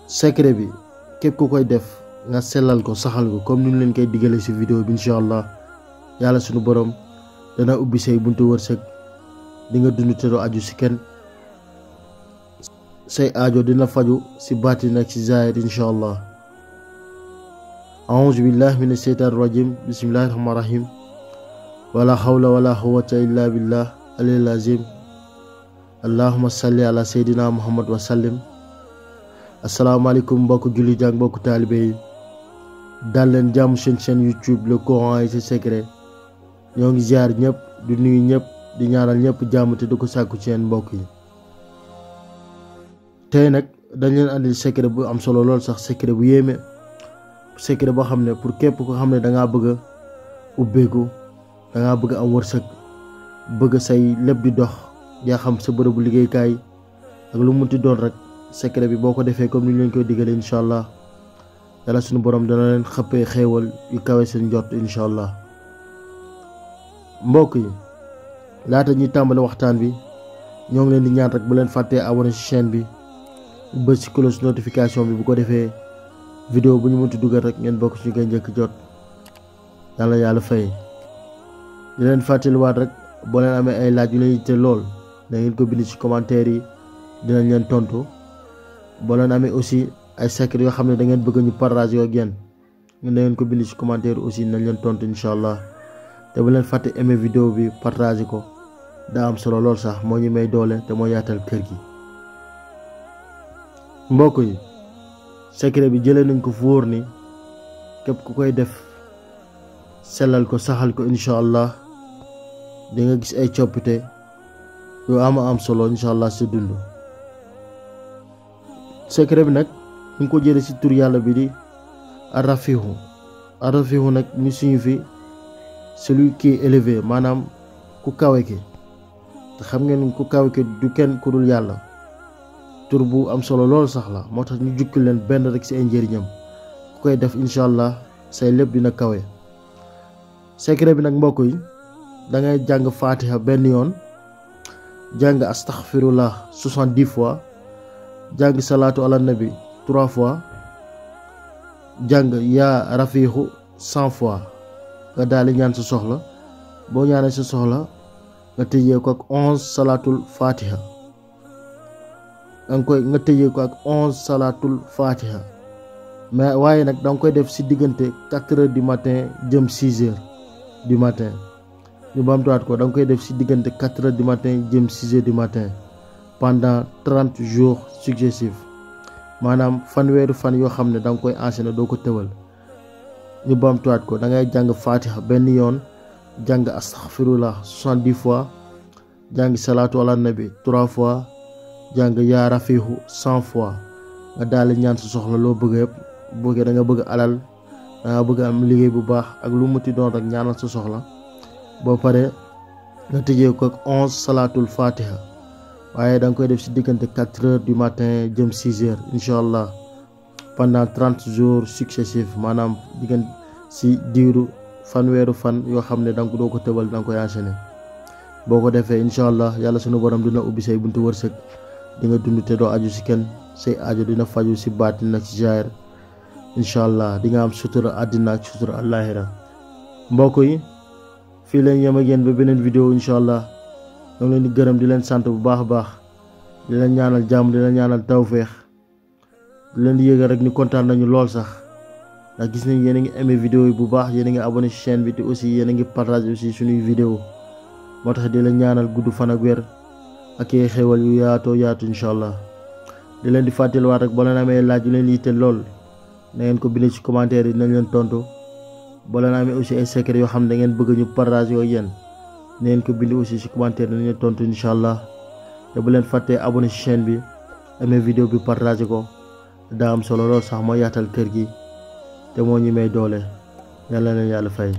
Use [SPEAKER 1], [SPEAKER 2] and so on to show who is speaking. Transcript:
[SPEAKER 1] secret bi képp ku koy def nga sellal ko saxal ko comme ni ñu leen koy diggalee ci vidéo bi inshallah yàlla sunu borom dana ubbi say buntu wërsëg di nga dund te doo aju ci kenn say aajo dina faju ci baatin ak ci zahir inshallah. a'udhu billahi minash shaitanir rajim bismillahir rahmanir rahim wala hawla wala quwwata illa billah alil azim. allahumma salli ala sayidina muhammad wa sallim. asalaamaaleykum mbokk julli jàng mbokk taalibe yi dal leen jàmm seen chaîne YouTube le Coran et ses secrets ñoo ngi ziar ñëpp di nuyu ñëpp di ñaanal ñëpp jàmm te di ko sàkku ci seen mbokk yi. tey nag dañ leen andil secret bu am solo lool sax secret bu yéeme secret boo xam ne pour képp ko xam ne dangaa bëgg a ubbeeku dangaa bëgg am wërsëg bëgg say lépp di dox yaa xam sa bërëbu liggéeykaay ak lu munti doon rek secret bi boo ko defee comme ni ñu leen koy diggalee inshallah yàlla suñu borom dana leen xëppee xéewal yu kawe seen jot inshallah. mbokk yi laata ñuy tàmbali waxtaan bi ñoo ngi leen di ñaan rek bu leen fàttee abonné ci chaîne bi bës ci cloche notification bi bu ko defee vidéo bu ñu mënti dugal rek ngeen bokk ci ñu koy njëkk jot yàlla fay. di leen fàttaliwaat rek boo leen amee ay laaj yu leen yitte lool da ngeen ko bind ci commentaire yi dinañ leen tontu. boo leen amee aussi ay secret yoo xam ne da ngeen bëgg ñu partage yoo gen da ngeen ko bind ci commentaire aussi nañ leen tontu inshallah. te bu leen fàtte aimer vidéo bi partage ko daa am solo lool sax moo ñu may doole te moo yaatal kër gi. mbokk yi secret bi jëlee nañ ko fu wóor ni képp ku koy def sellal ko saxal ko inshallah di nga gis ay coppite yu am solo inshallah sa dund. secret bi nag ñu ngi ko jëlee ci tur yàlla bi di Ar-Rafihu nag ñu signifie celui qui est élevé maanaam ku kawe ki te xam ngeen ku kawe ki du kenn ku dul yàlla. tur bu am solo lool sax la moo tax ñu jukki leen benn rek ci ay njëriñam ku koy def inshallah say lépp dina kawe. secret bi nag mbokk yi da ngay jàng Fatiha benn yoon jàng astaghfirullah 70 fois jàng salatu ala nabi 3 fois jàng yaa rafiixu 100 fois nga daal ñaan sa soxla boo ñaanee sa soxla nga tëjee ko ak 11 salatul Fatiha nga tëjee ko ak 11 salatul Fatiha mais waaye nag da nga koy def ci diggante 4h du matin jëm 6h du matin ñu baamtuwaat ko da nga koy def ci diggante 4h du matin jëm 6h du matin pendant 30 jours successifs maanaam fanweeri fan yoo xam ne da nga koy enchaîner doo ko tëwal. ñu baamtuwaat ko da ngay jàng Fatiha benn yoon jàng astaghfirullah 70 fois jàng salatu ala nabi 3 fois jàng yaa rafiixu 100 fois nga daal ñaan sa soxla loo bëgg yëpp boo da nga bëgg alal da nga bëgg am liggéey bu baax ak lu muti doon rek ñaanal sa soxla boo pare nga tëjee ko ak 11 salatul Fatiha waaye da nga koy def ci diggante 4h du matin jëm 6h inshallah pendant 30 jours successifs maanaam diggante ci diiru fanweeru fan yoo xam ne danga doo ko tëbal da nga koy enchaîner. boo ko defee inshallah yàlla sunu borom dina ubbi say buntu wërsëg di nga dund te doo aju ci kenn say aajo dina faju ci baatin ak ci zahir inshallah di nga am sutura àddina ak sutura àllaaxira. mbokk yi fii leen yem ak yéen ba beneen vidéo inshallah ñoo ngi leen di gërëm di leen sant bu baax a baax di leen ñaanal jàmm di leen ñaanal tawfeex di leen di yëgal rek ni kontaan nañu lool sax ndax gis nañ yéen a ngi aimé vidéo yi bu baax yéen a ngi abonné ci chaîne bi te aussi yéen a ngi partage aussi suñuy vidéo moo tax di leen ñaanal gudd fan ak wér ak ay xéewal yu yaatoo yaatu inshallah. di leen di fàttaliwaat rek boo leen amee laaj yu leen yitte lool na ngeen ko bind ci commentaire yi dinañ leen tontu. boo leen amee aussi ay secret yoo xam ne da ngeen bëgg ñu partage yooyu yéen na ngeen ko bind aussi ci commentaire dinañ leen tontu inshallah. te bu leen fàttee abonné ci chaîne bi amee vidéo bi partage ko daa am solo lool sax moo yaatal kër gi te moo ñi may doole yàlla leen yàlla fay.